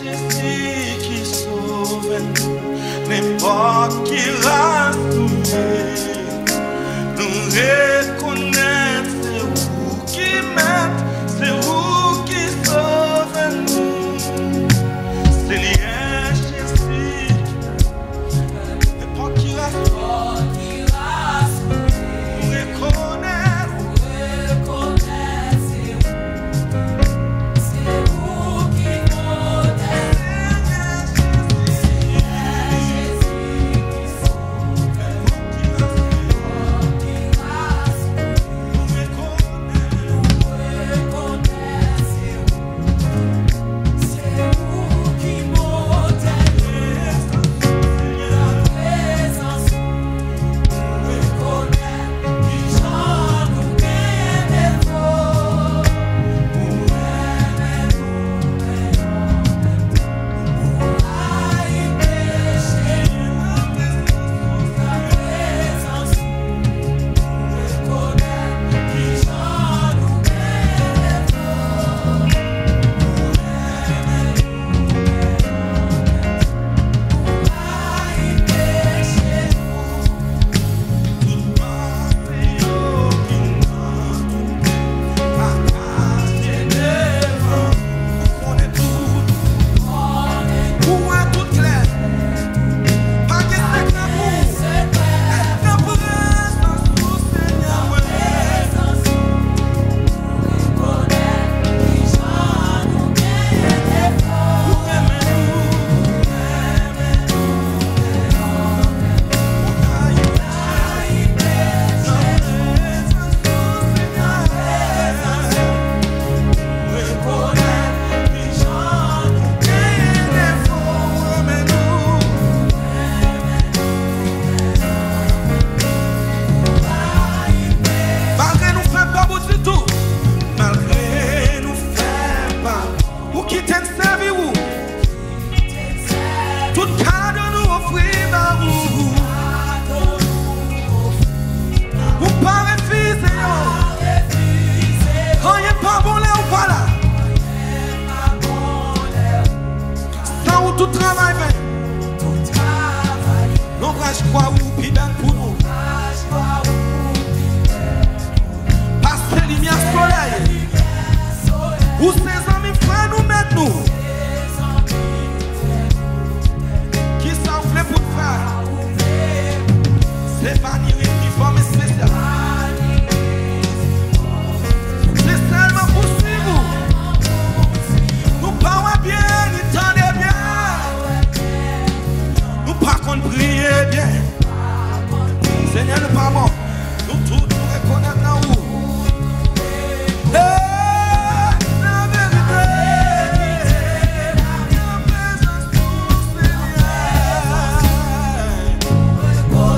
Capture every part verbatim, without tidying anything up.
Jezi ki sove nou, nenpòt ki ras nou ye, nou rekonèt se ou ki mèt, se ou ki sove nou. Senyè Jezi, nenpòt ki ras nou ye, nou rekonèt. Ou wè tout klè. Pa gen sekrè pou ou. Nan prezans ou, Senyè, mwen. Ou renmen nou. Malgre nou fèb pa bon ditou, malgre nou fèb pa, ou kite n sèvi ou. Tout kado nou ofri ba ou. Ou pa refize yo. Anyen pa bon lè ou pa la. San ou tout travay ven. Lonbraj kwa ou pi bèl pou nou. Pase limyè solèy. Ou se zanmi frè nou, mèt nou. Kisa ou vle pou n fè? Se pa ni rit ni fòm espesyal. Se sèlman pou swiv ou. Nou pa wè byen ni tande byen. Nou pa konn priye byen. Senyè, nou pa bon. Nou tout nou rekonèt nan ou. Hey, nan verite, nan prezans ou, Senyè. Oh,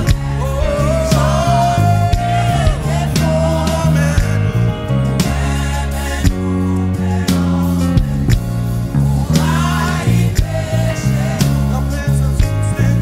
amèn. Nan prezans ou, Senyè.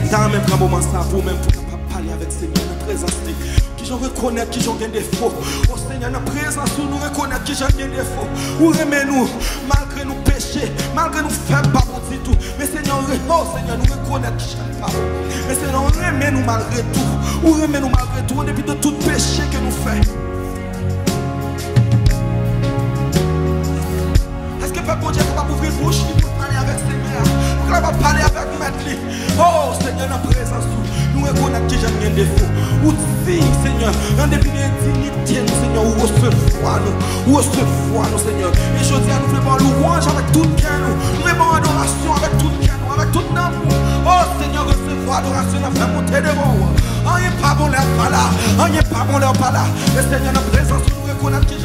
M ta renmen pran moman sa pou ou menm, pou w kapab pale avèk Senyè nan prezans li. Kijan w rekonèt kijan w gen defo? O Senyè, nan prezans ou, nou rekonèt kijan n gen defo. Ou renmen nou, malgre nou peche, malgre nou fèb pa bon ditou. Men Senyè, ou re-, o Senyè, nou rekonèt kijan n pa bon. Men Senyè, ou renmen nou malgre tou. Ou renmen nou malgre tou, an depi de tout peche ke nou fè. Èske pèp Bondye kapab ouvri bouch li pou l pale avèk Senyè a? Pou l kapab pale avèk Mèt li. O Senyè, nan prezans ou, nou rekonèt kijan n gen defo. Ou di, Senyè, nan depi de diyite nou, Senyè, ou resevwa nou. Ou resevwa nou, Senyè. E jodi a, nou vle ba w lwanj avèk tout kè nou. Nou vle ba w adorasyon avèk tout kè nou, avèk tout nanm nou. O Senyè, resevwa adorasyon n ap fè monte devan w. Anyen pa bon lè w pa la. Anyen pa bon lè w pa la. E Senyè, nan prezans ou, nou rekonèt kijan